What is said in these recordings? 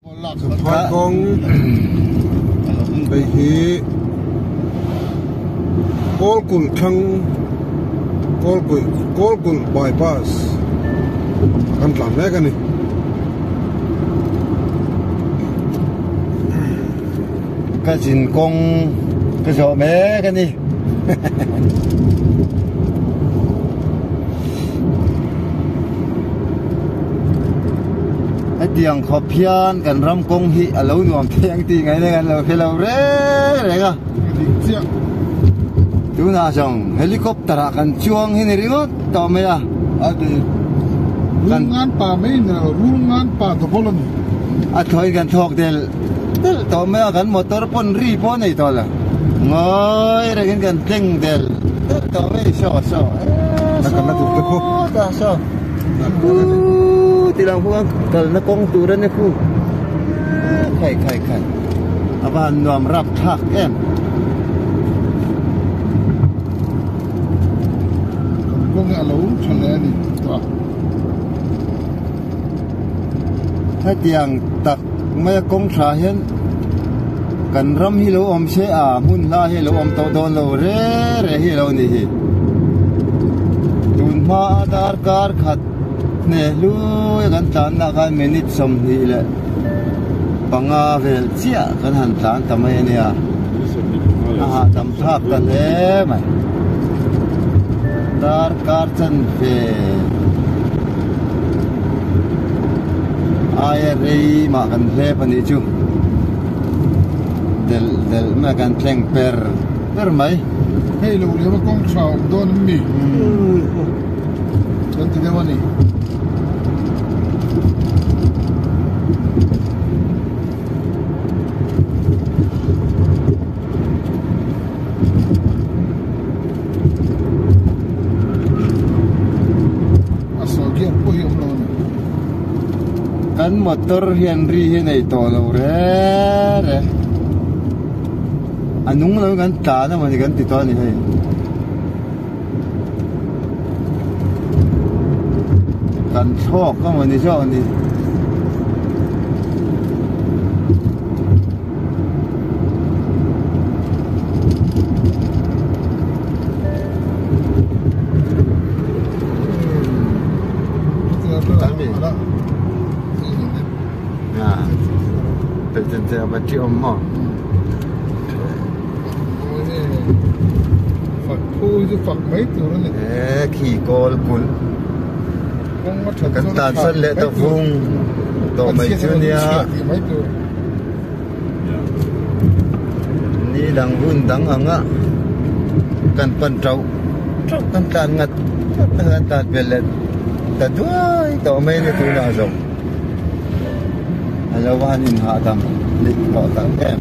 Champhai kawng hei hi Kawlkulh thlang Kawlkulh Kawlkulh bypass kan tlan mek a ni. Ka zin kawng ka zawh mek a ni. Hetiang khawp hian kan ram kawng hi a lo nuam thei ang tih ngaihna kan lo hre lo reng reng a. Tunah zawng helicopter ah kan chuang hi ni ringawt tawh mai a. A ti. Rul ngan pa mai ni lo, rul ngan pa double a ni. A thawiin kan thawk del del tawh mai a, kan motor pawn ri pawh a nei tawh lo. Ngawi rengin kan tleng del del tawh mai saw saw A kalna tur te khu. Sawtah saw Uuuu ti lang khuan kalna kawng tur a ni khu. Khai khai khai a va han nuam rap thlak em. Kan kawng hi a lo tha hle a ni tawh a. Hetiang tak maia kawng tha hian kan ram hi lo awm se a hmun hla hi a lo awm tawh dawn lo re re hi a lo ni hi. Tun hma a darkar khat hne hlui kan tlanna khan minute 25 vel chiah kan han tlan ta mai a nia. A hahdam thlak ta hle mai. Darkar chanve aia rei mah kan hlep a nih chu. Delh delh mai a kan thleng per per mai. Hei lo leh a kawng tha awm dawn em ni? Kan ti deuh a ni. A sawi gear pawh hi awm lo a ni. Kan motor hian ri hi nei tawh lo re re. A nung lo kan tlan emaw ni kan ti tawh a ni hei. Kan thlawk emaw ni zawk a ni. He khi kawl kulh kan tan san leh ta vung tawh mai chu nia ni dang hun dang anga kan pan tauh tauh kan tlan ngat ngat a kan tlan vel leh ta duai tawh mai a ni tunah zawng a lo va han inhahdam lik tawh tak em.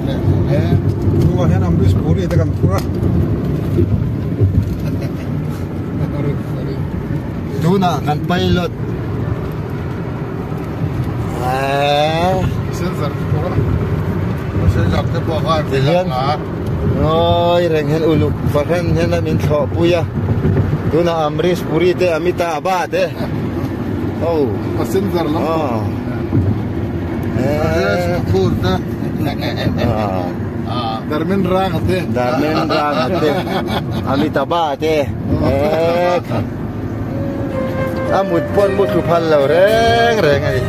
Chungah hian Amrish Puri te kan phur a. Tunah kan pilot Tihian ngawi reng hian uluk fahran hian a min thlawh pui a tunah Amrish Puri te Amitabh te ho Passenger lam Dharmendra te Dharmendra te Amitabh te A mut pawn mu thlu phal lo reng reng a ni.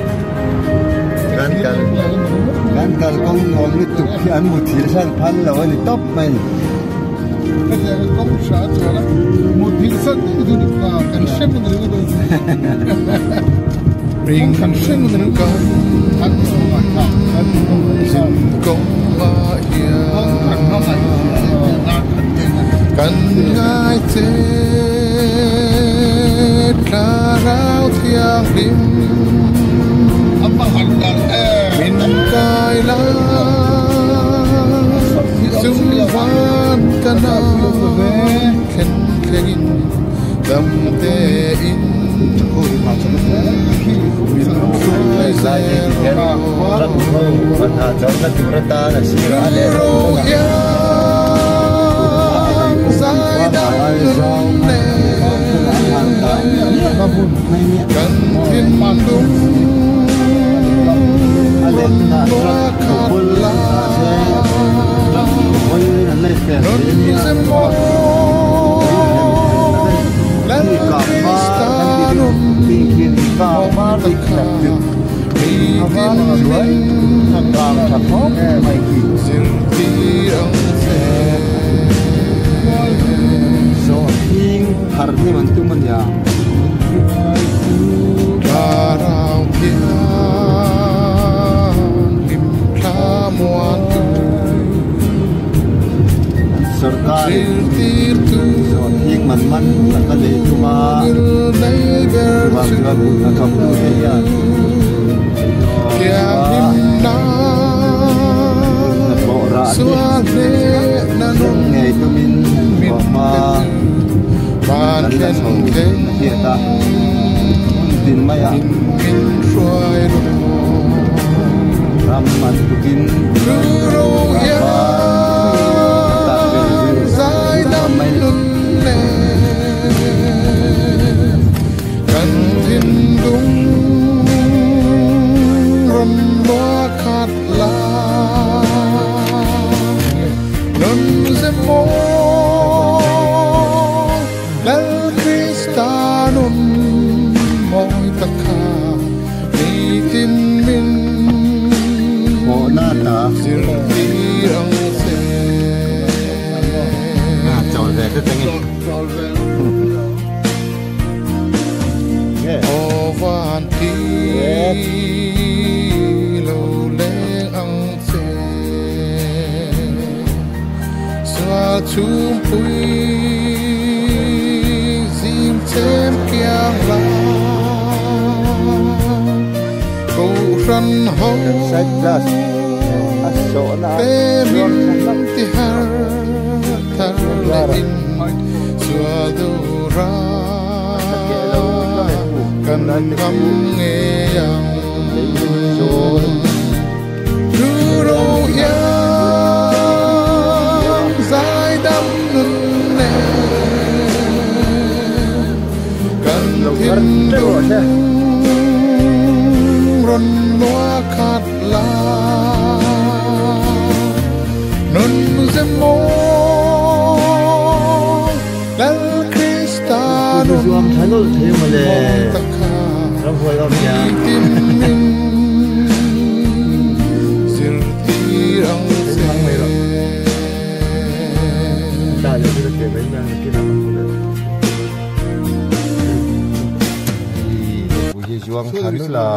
Kan kal kan kal kawng nuam lutuk hi an mut thil san phal lo a ni tawp mai a ni. Kan ngai che thlarau thianghlim min kai la chung van ka nang thlen thlengin dam te in min hruai zel Kan thinlung rawn kang var dik tak chu a var chuai a kang tha khawp mai khi. Sawhthing thar hnem an tum a nia. Sorkar sawhthing man man taka lei tum a chuvang chuan kut hnathawk tu te hian hnathawh rah te thleng ngei tumin hawhma kan la chho a hriat a hmun tin maiah ram an tukin ram kan tan vel zir zir mai a ni. Hawhna ta chawl ve te tengin. Side glass a sawhna a chuang tha hlak a keh lo hlawm e pu tunlai te chu lei min zawl lo thar teuh rawh se. Pu zuam tha nawlh thei mawle ramhuai awm nia. Hmang mai rawh. Ta leh chu ka che mai mai ang nakin ah ka hmu leh. Hei pu hi zuang tha nula.